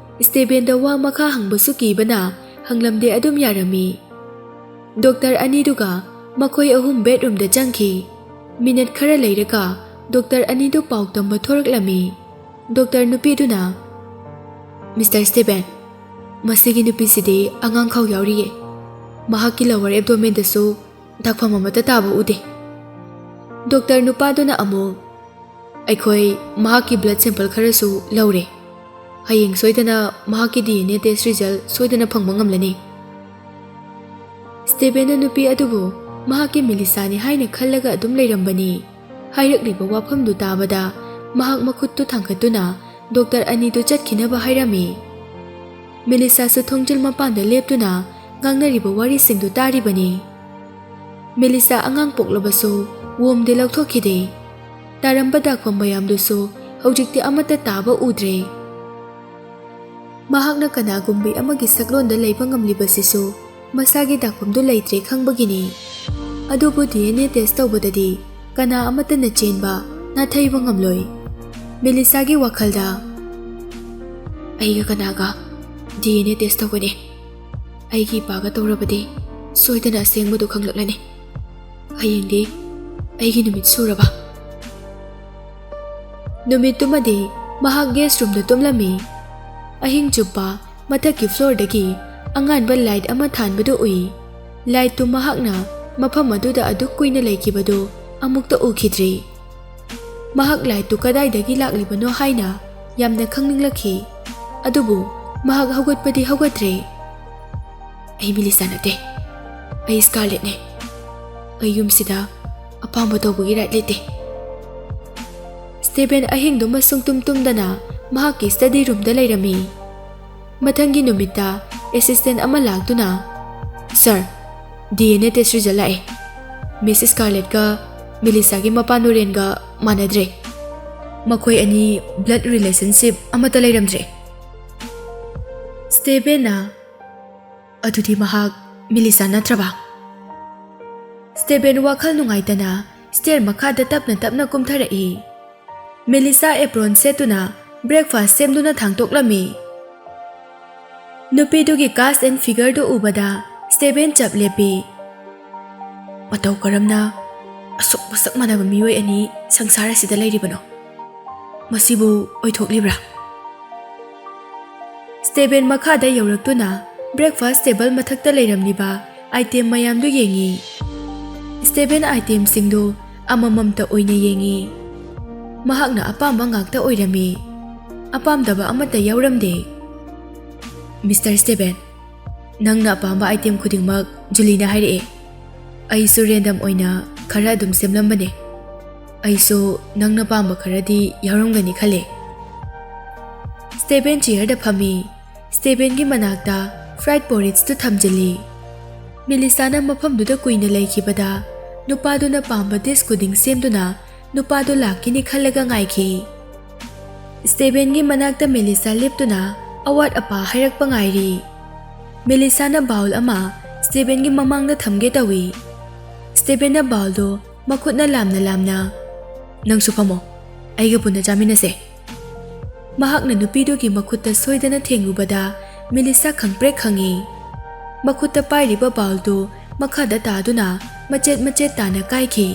ꯁ꯭ꯇꯦꯕꯦꯟꯗ ꯋꯥ ꯃꯈꯥ ꯍꯪꯕꯁꯨ ꯀꯤꯕꯅ ꯍꯪꯂꯝꯗꯦ ꯑꯗꯨꯝ ꯌꯥꯔꯝꯃꯤ꯫ ꯗꯣꯛꯇꯔ ꯑꯅꯤꯗꯨꯒ ꯃꯈꯣꯏ ꯑꯍꯨꯝ ꯕꯦꯗꯔꯨꯝꯗ ꯆꯪꯈꯤ꯫ ꯃꯤꯅꯠ ꯈꯔ ꯂꯩꯔꯒ ꯗꯣꯛꯇꯔ ꯑꯅꯤꯗꯨ ꯄꯥꯎ ꯇꯝꯕ ꯊꯣꯔꯛꯂꯝꯃꯤ꯫ ꯗꯣꯛꯇꯔ ꯅꯨꯄꯤꯗꯨꯅ, "ꯃꯤꯁꯇꯔ ꯁ꯭ꯇꯦꯕꯦꯟ, ꯃꯁꯤꯒꯤ ꯅꯨꯄꯤꯁꯤꯗꯤ ꯑꯉꯥꯡꯈꯥꯎ ꯌꯥꯎꯔꯤꯌꯦ꯫ ꯃꯍꯥꯛꯀꯤ ꯂꯋꯔ ꯑꯦꯕꯗꯣꯃꯦꯟꯗꯁꯨ ꯗꯥꯛꯐꯝ ꯑꯃꯠꯇ ꯇꯥꯕ ꯎꯗꯦ꯫" ꯗꯣꯛꯇꯔ ꯅꯨꯄꯥꯗꯨꯅ ꯑꯃꯨꯛ, "ꯑꯩꯈꯣꯏ ꯃꯍꯥꯛꯀꯤ ꯕ꯭ꯂꯗ ꯁꯦꯝꯄꯜ ꯈꯔꯁꯨ ꯂꯧꯔꯦ꯫ ꯍꯌꯦꯡ ꯁꯣꯏꯗꯅ ꯃꯍꯥꯛꯀꯤ ꯗꯤ ꯑꯦꯟ ꯑꯦ ꯇꯦꯁ ꯔꯤꯖꯜ ꯁꯣꯏꯗꯅ ꯐꯪꯕ ꯉꯝꯂꯅꯤ꯫ ꯁ꯭ꯇꯦꯕꯦꯟꯅ ꯅꯨꯄꯤ ꯑꯗꯨꯕꯨ ꯃꯍꯥꯛꯀꯤ ꯃꯦꯂꯤꯁꯥꯅꯤ ꯍꯥꯏꯅ ꯈꯜꯂꯒ ꯑꯗꯨꯝ ꯂꯩꯔꯝꯕꯅꯤ꯫ ꯍꯥꯏꯔꯛꯂꯤꯕ ꯋꯥꯐꯝꯗꯨ ꯇꯥꯕꯗ ꯃꯍꯥꯛ ꯃꯈꯨꯠꯇꯨ ꯊꯥꯡꯒꯠꯇꯨꯅ ꯗꯣꯛꯇꯔ ꯑꯅꯤꯗꯨ ꯆꯠꯈꯤꯅꯕ ꯍꯥꯏꯔꯝꯃꯤ꯫ ꯃꯦꯂꯤꯁꯥꯁꯨ ꯊꯣꯡꯖꯤꯜ ꯃꯄꯥꯟꯗ ꯂꯦꯞꯇꯨꯅ ꯉꯥꯡꯅꯔꯤꯕ ꯋꯥꯔꯤꯁꯤꯡꯗꯨ ꯇꯥꯔꯤꯕꯅꯤ꯫ ꯃꯦꯂꯤꯁꯥ ꯑꯉꯥꯡ ꯄꯣꯛꯂꯕꯁꯨ ꯋꯣꯝꯗꯤ ꯂꯧꯊꯣꯛꯈꯤꯗꯦ꯫ ꯇꯥꯔꯝꯕ ꯗꯥꯛꯐꯝ ꯃꯌꯥꯝꯗꯨꯁꯨ ꯍꯧꯖꯤꯛꯇꯤ ꯑꯃꯠꯇ ꯇꯥꯕ ꯎꯗ꯭ꯔꯦ꯫ ꯃꯍꯥꯛꯅ ꯀꯅꯥꯒꯨꯝꯕꯤ ꯑꯃꯒꯤ ꯁꯛꯂꯣꯟꯗ ꯂꯩꯕ ꯉꯝꯂꯤꯕꯁꯤꯁꯨ ꯃꯁꯥꯒꯤ ꯗꯥꯛꯐꯝꯗꯨ ꯂꯩꯇ꯭ꯔꯦ ꯈꯪꯕꯒꯤꯅꯤ꯫ ꯑꯗꯨꯕꯨ ꯗꯤ ꯑꯦꯟ ꯑꯦ ꯇꯦꯁ ꯇꯧꯕꯗꯗꯤ ꯀꯅꯥ ꯑꯃꯠꯇꯅ ꯆꯦꯟꯕ, ꯅꯥꯊꯩꯕ ꯉꯝꯂꯣꯏ꯫ ꯃꯦꯂꯤꯁꯥꯒꯤ ꯋꯥꯈꯜꯗ, "ꯑꯩꯒ ꯀꯅꯥꯒ ꯗꯤ ꯑꯦꯟ ꯑꯦ ꯇꯦꯁ ꯇꯧꯒꯅꯤ? ꯑꯩꯒꯤ ꯏꯄꯥꯒ ꯇꯧꯔꯕꯗꯤ ꯁꯣꯏꯗꯅ ꯑꯁꯦꯡꯕꯗꯨ ꯈꯪꯂꯛꯂꯅꯤ꯫ ꯍꯌꯦꯡꯗꯤ ꯑꯩꯒꯤ ꯅꯨꯃꯤꯠ ꯁꯨꯔꯕ?" ꯅꯨꯃꯤꯠꯇꯨꯃꯗꯤ ꯃꯍꯥꯛ ꯒꯦꯁ ꯔꯨꯝꯗ ꯇꯨꯝꯂꯝꯃꯤ꯫ ꯑꯍꯤꯡ ꯆꯨꯞꯄ ꯃꯊꯛꯀꯤ ꯐ꯭ꯂꯣꯔꯗꯒꯤ ꯑꯉꯥꯟꯕ ꯂꯥꯏꯠ ꯑꯃ ꯊꯥꯟꯕꯗꯨ ꯎꯏ꯫ ꯂꯥꯏꯠꯇꯨ ꯃꯍꯥꯛꯅ ꯃꯐꯝ ꯑꯗꯨꯗ ꯑꯗꯨꯛ ꯀꯨꯏꯅ ꯂꯩꯈꯤꯕꯗꯨ ꯑꯃꯨꯛꯇ ꯎꯈꯤꯗ꯭ꯔꯤ꯫ ꯃꯍꯥꯛ ꯂꯥꯏꯠꯇꯨ ꯀꯗꯥꯏꯗꯒꯤ ꯂꯥꯛꯂꯤꯕꯅꯣ ꯍꯥꯏꯅ ꯌꯥꯝꯅ ꯈꯪꯅꯤꯡꯂꯛꯈꯤ꯫ ꯑꯗꯨꯕꯨ ꯃꯍꯥꯛ ꯍꯧꯒꯠꯄꯗꯤ ꯍꯧꯒꯠꯇ꯭ꯔꯦ꯫ "ꯑꯩ ꯃꯤꯂꯤꯁꯥ ꯅꯠꯇꯦ꯫ ꯑꯩ ꯁ꯭ꯀꯥꯔꯂꯦꯠꯅꯦ꯫ ꯑꯩ ꯌꯨꯝꯁꯤꯗ ꯑꯄꯥꯝꯕ ꯇꯧꯕꯒꯤ ꯔꯥꯏꯠ ꯂꯩꯇꯦ꯫" ꯁ꯭ꯇꯦꯕꯦꯟ ꯑꯍꯤꯡꯗꯨꯃ ꯁꯨꯡꯇꯨꯝ ꯇꯨꯝꯗꯅ ꯃꯍꯥꯛꯀꯤ ꯁ꯭ꯇꯗꯤ ꯔꯨꯝꯗ ꯂꯩꯔꯝꯃꯤ꯫ ꯃꯊꯪꯒꯤ ꯅꯨꯃꯤꯠꯇ ꯑꯦꯁꯤꯁꯇꯦꯟ ꯑꯃ ꯂꯥꯛꯇꯨꯅ, "sir, D N A test result ꯂꯥꯛꯑꯦ꯫ ꯃꯤꯁ ꯁ꯭ꯀꯥꯔꯂꯦꯠꯀ ꯃꯤꯂꯤꯁꯥꯒꯤ ꯃꯄꯥ ꯅꯣꯔꯦꯟꯒ ꯃꯥꯟꯅꯗ꯭ꯔꯦ꯫ ꯃꯈꯣꯏ ꯑꯅꯤ ꯕ꯭ꯂꯗ ꯔꯤꯂꯦꯁꯟꯁꯤꯞ ꯑꯃꯠꯇ ꯂꯩꯔꯝꯗ꯭ꯔꯦ꯫" ꯁ꯭ꯇꯦꯕꯦꯟꯅ, "ꯑꯗꯨꯗꯤ ꯃꯍꯥꯛ ꯃꯤꯂꯤꯁꯥ ꯅꯠꯇ꯭ꯔꯕ?" ꯁ꯭ꯇꯦꯕꯦꯟ ꯋꯥꯈꯜ ꯅꯨꯡꯉꯥꯏꯇꯅ ꯁ꯭ꯇꯦꯔ ꯃꯈꯥꯗ ꯇꯞꯅ ꯇꯞꯅ ꯀꯨꯝꯊꯔꯛꯏ꯫ ꯃꯦꯂꯤꯁꯥ ꯑꯦꯄ꯭ꯔꯣꯟ ꯁꯦꯠꯇꯨꯅ ꯕ꯭ꯔꯦꯛꯐꯥꯁ ꯁꯦꯝꯗꯨꯅ ꯊꯥꯡꯇꯣꯛꯂꯝꯃꯤ꯫ ꯅꯨꯄꯤꯗꯨꯒꯤ ꯀꯥꯁ ꯑꯦꯟ ꯐꯤꯒꯔꯗꯨ ꯎꯕꯗ ꯁ꯭ꯇꯦꯕꯦꯟ ꯆꯞ ꯂꯦꯞꯄꯤ꯫ "ꯃꯇꯧ ꯀꯔꯝꯅ ꯑꯁꯨꯛ ꯃꯁꯛ ꯃꯥꯟꯅꯕ ꯃꯤꯑꯣꯏ ꯑꯅꯤ ꯁꯪꯁꯥꯔ ꯑꯁꯤꯗ ꯂꯩꯔꯤꯕꯅꯣ? ꯃꯁꯤꯕꯨ ꯑꯣꯏꯊꯣꯛꯂꯤꯕ꯭ꯔꯥ?" ꯁ꯭ꯇꯦꯕꯦꯟ ꯃꯈꯥꯗ ꯌꯧꯔꯛꯇꯨꯅ ꯕ꯭ꯔꯦꯛꯐꯥꯁ ꯇꯦꯕꯜ ꯃꯊꯛꯇ ꯂꯩꯔꯝꯂꯤꯕ ꯑꯥꯏꯇꯦꯝ ꯃꯌꯥꯝꯗꯨ ꯌꯦꯡꯉꯤ꯫ ꯁ꯭ꯇꯦꯕꯦꯟ ꯑꯥꯏꯇꯦꯝꯁꯤꯡꯗꯨ ꯑꯃꯃꯝꯇ ꯑꯣꯏꯅ ꯌꯦꯡꯉꯤ꯫ ꯃꯍꯥꯛꯅ ꯑꯄꯥꯝꯕ ꯉꯥꯛꯇ ꯑꯣꯏꯔꯝꯃꯤ꯫ ꯑꯄꯥꯝꯗꯕ ꯑꯃꯠꯇ ꯌꯥꯎꯔꯝꯗꯦ꯫ "ꯃꯤꯁꯇꯔ ꯁ꯭ꯇꯦꯕꯦꯟ, ꯅꯪꯅ ꯑꯄꯥꯝꯕ ꯑꯥꯏꯇꯦꯝ ꯈꯨꯗꯤꯡꯃꯛ ꯖꯨꯂꯤꯅ ꯍꯥꯏꯔꯛꯑꯦ꯫ ꯑꯩꯁꯨ ꯔꯦꯟꯗꯝ ꯑꯣꯏꯅ ꯈꯔ ꯑꯗꯨꯝ ꯁꯦꯝꯂꯝꯕꯅꯦ꯫ ꯑꯩꯁꯨ ꯅꯪꯅ ꯄꯥꯝꯕ ꯈꯔꯗꯤ ꯌꯥꯎꯔꯝꯒꯅꯤ ꯈꯜꯂꯦ꯫" ꯁ꯭ꯇꯦꯕꯦꯟ ꯆꯤꯌꯔꯗ ꯐꯝꯃꯤ꯫ ꯁ꯭ꯇꯦꯕꯦꯟꯒꯤ ꯃꯅꯥꯛꯇ ꯐ꯭ꯔꯥꯏꯗ ꯄꯣꯔꯤꯠꯁꯇꯨ ꯊꯝꯖꯤꯜꯂꯤ꯫ ꯃꯦꯂꯤꯁꯥꯅ ꯃꯐꯝꯗꯨꯗ ꯀꯨꯏꯅ ꯂꯩꯈꯤꯕꯗ ꯅꯨꯄꯥꯗꯨꯅ ꯄꯥꯝꯕ ꯗꯤꯁ ꯈꯨꯗꯤꯡ ꯁꯦꯝꯗꯨꯅ ꯅꯨꯄꯥꯗꯨ ꯂꯥꯛꯈꯤꯅꯤ ꯈꯜꯂꯒ ꯉꯥꯏꯈꯤ꯫ ꯁ꯭ꯇꯦꯕꯦꯟꯒꯤ ꯃꯅꯥꯛꯇ ꯃꯦꯂꯤꯁꯥ ꯂꯦꯞꯇꯨꯅ ꯑꯋꯥꯠ ꯑꯄꯥ ꯍꯥꯏꯔꯛꯄ ꯉꯥꯏꯔꯤ꯫ ꯃꯦꯂꯤꯁꯥꯅ ꯕꯥꯎꯜ ꯑꯃ ꯁ꯭ꯇꯦꯕꯦꯟꯒꯤ ꯃꯃꯥꯡꯗ ꯊꯝꯒꯦ ꯇꯧꯏ꯫ ꯁ꯭ꯇꯦꯕꯦꯟꯅ ꯕꯥꯎꯜꯗꯨ ꯃꯈꯨꯠꯅ ꯂꯥꯝꯅ ꯂꯥꯝꯅ, "ꯅꯪꯁꯨ ꯐꯝꯃꯣ, ꯑꯩꯒ ꯄꯨꯟꯅ ꯆꯥꯃꯤꯟꯅꯁꯦ꯫" ꯃꯍꯥꯛꯅ ꯅꯨꯄꯤꯗꯨꯒꯤ ꯃꯈꯨꯠꯇ ꯁꯣꯏꯗꯅ ꯊꯦꯡꯂꯨꯕꯗ ꯃꯦꯂꯤꯁꯥ ꯈꯪꯄ꯭ꯔꯦꯛ ꯈꯪꯉꯤ꯫ ꯃꯈꯨꯠꯇ ꯄꯥꯏꯔꯤꯕ ꯕꯥꯎꯜꯗꯨ ꯃꯈꯥꯗ ꯇꯥꯗꯨꯅ ꯃꯆꯦꯠ ꯃꯆꯦꯠ ꯇꯥꯅ ꯀꯥꯏꯈꯤ꯫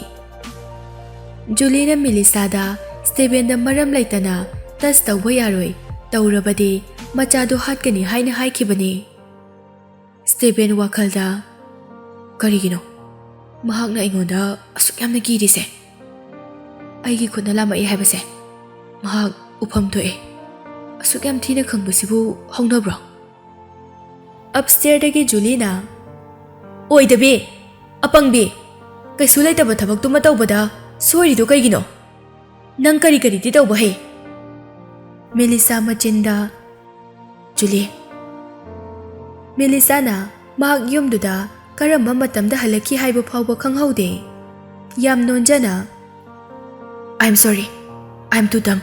ꯖꯨꯂꯤꯅ ꯃꯦꯂꯤꯁꯥꯗ ꯁ꯭ꯇꯦꯕꯦꯟꯗ ꯃꯔꯝ ꯂꯩꯇꯅ ꯇꯆ ꯇꯧꯕ ꯌꯥꯔꯣꯏ, ꯇꯧꯔꯕꯗꯤ ꯃꯆꯥꯗꯨ ꯍꯥꯠꯀꯅꯤ ꯍꯥꯏꯅ ꯍꯥꯏꯈꯤꯕꯅꯤ꯫ ꯁ꯭ꯇꯦꯕꯦꯟ ꯋꯥꯈꯜꯗ, "ꯀꯔꯤꯒꯤꯅꯣ ꯃꯍꯥꯛꯅ ꯑꯩꯉꯣꯟꯗ ꯑꯁꯨꯛ ꯌꯥꯝꯅ ꯀꯤꯔꯤꯁꯦ? ꯑꯩꯒꯤ ꯈꯨꯠꯅ ꯂꯥꯝꯃꯛꯏ ꯍꯥꯏꯕꯁꯦ ꯃꯍꯥꯛ ꯎꯐꯝ ꯊꯣꯛꯑꯦ꯫ ꯑꯁꯨꯛ ꯌꯥꯝ ꯊꯤꯅ ꯈꯪꯕꯁꯤꯕꯨ ꯍꯧꯅꯕ꯭ꯔꯣ?" ꯑꯞꯁ꯭ꯇꯦꯌꯔꯗꯒꯤ ꯖꯨꯂꯤꯅ, "ꯑꯣꯏꯗꯕꯤ! ꯑꯄꯪꯕꯤ! ꯀꯩꯁꯨ ꯂꯩꯇꯕ ꯊꯕꯛꯇꯨꯃ ꯇꯧꯕꯗ ꯁꯣꯏꯔꯤꯗꯣ ꯀꯩꯒꯤꯅꯣ? ꯅꯪ ꯀꯔꯤ ꯀꯔꯤꯗꯤ ꯇꯧꯕ ꯍꯩ?" ꯃꯦꯂꯤꯁꯥ ꯃꯆꯤꯟꯗ, "ꯖꯨꯂꯤ꯫" ꯃꯦꯂꯤꯁꯥꯅ ꯃꯍꯥꯛ ꯌꯨꯝꯗꯨꯗ ꯀꯔꯝꯕ ꯃꯇꯝꯗ ꯍꯜꯂꯛꯈꯤ ꯍꯥꯏꯕ ꯐꯥꯎꯕ ꯈꯪꯍꯧꯗꯦ꯫ ꯌꯥꯝ ꯅꯣꯟꯖꯅ, "I am sorry, I am too dumb."